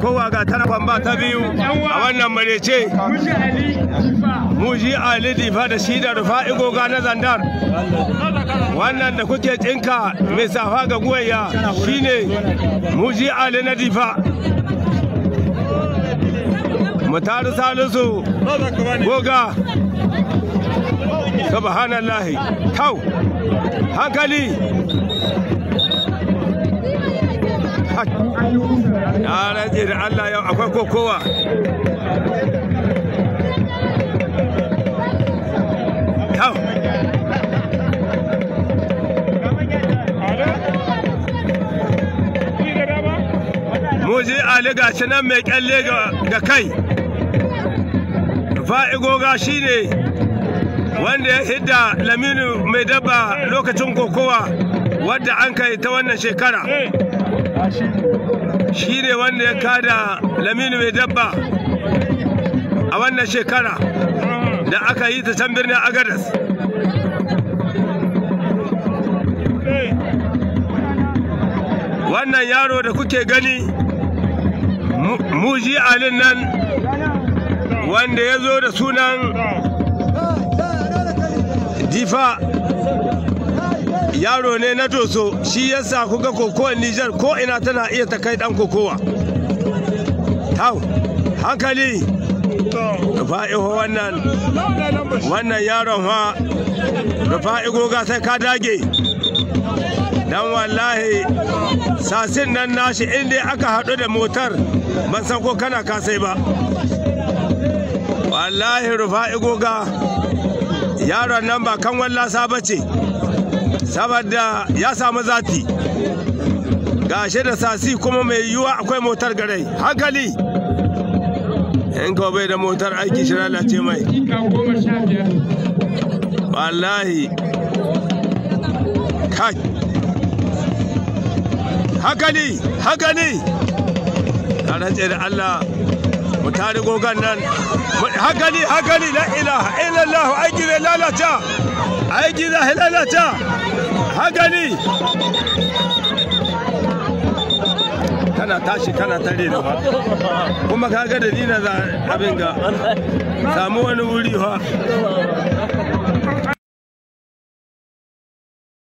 Kowa ga tana kwamba ta biyu a wannan marece. Muji Ali Difa da shi da Rufa'i Goga na Zandar. Wannan da kuke tsinka mai safa ga guwaya shine Muji Ali na Difa. Mutaru Salisu Goga. Subhanallahi. Kau. Hankali. Ya rantse da Allah yau akwai kokowa. Kau. Muji Ali gashi nan mai kyalle ga kai. Rufa'i Goga shine wanda ya hidda Laminu mai dabba lokacin kokowa wadda an kai ta wannan shekara. Shi ne wanda ya kada Laminu mai dabba a wannan shekara da aka yi ta can birnin Agadas. Wannan yaro da kuke gani Muji Alin nan wanda ya zo da sunan Difa, yaro ne na Doso, shi yasa kuga kokowar Nijar ko ina tana iya ta kai dan kokowa. Tau, hankali. Rufa'i wannan wannan yaron fa Rufa'i Goga sai ka dage. Dan wallahi sasin nan nashi inda aka haɗu da motar ban san ko kana kasai ba. Wallahi Rufa'i Goga yaron nan ba kan wallasa ba ce, saboda ya samu zati. Gashi da sasi kuma mai yiwuwa akwai motar garai. Hankali. In ka bai da motar aiki shi lalace mai. Wallahi. Kai. Hankali, hankali. Na rantse da Allah mu tare gogan nan. Hankali, hankali, la ilaha illallah, aiki zai lalata. Aiki zai lalata. Hankali. Kana tashi kana tare da fa. Kuma kaga da ni na za abin ga. Samu wani wuri fa.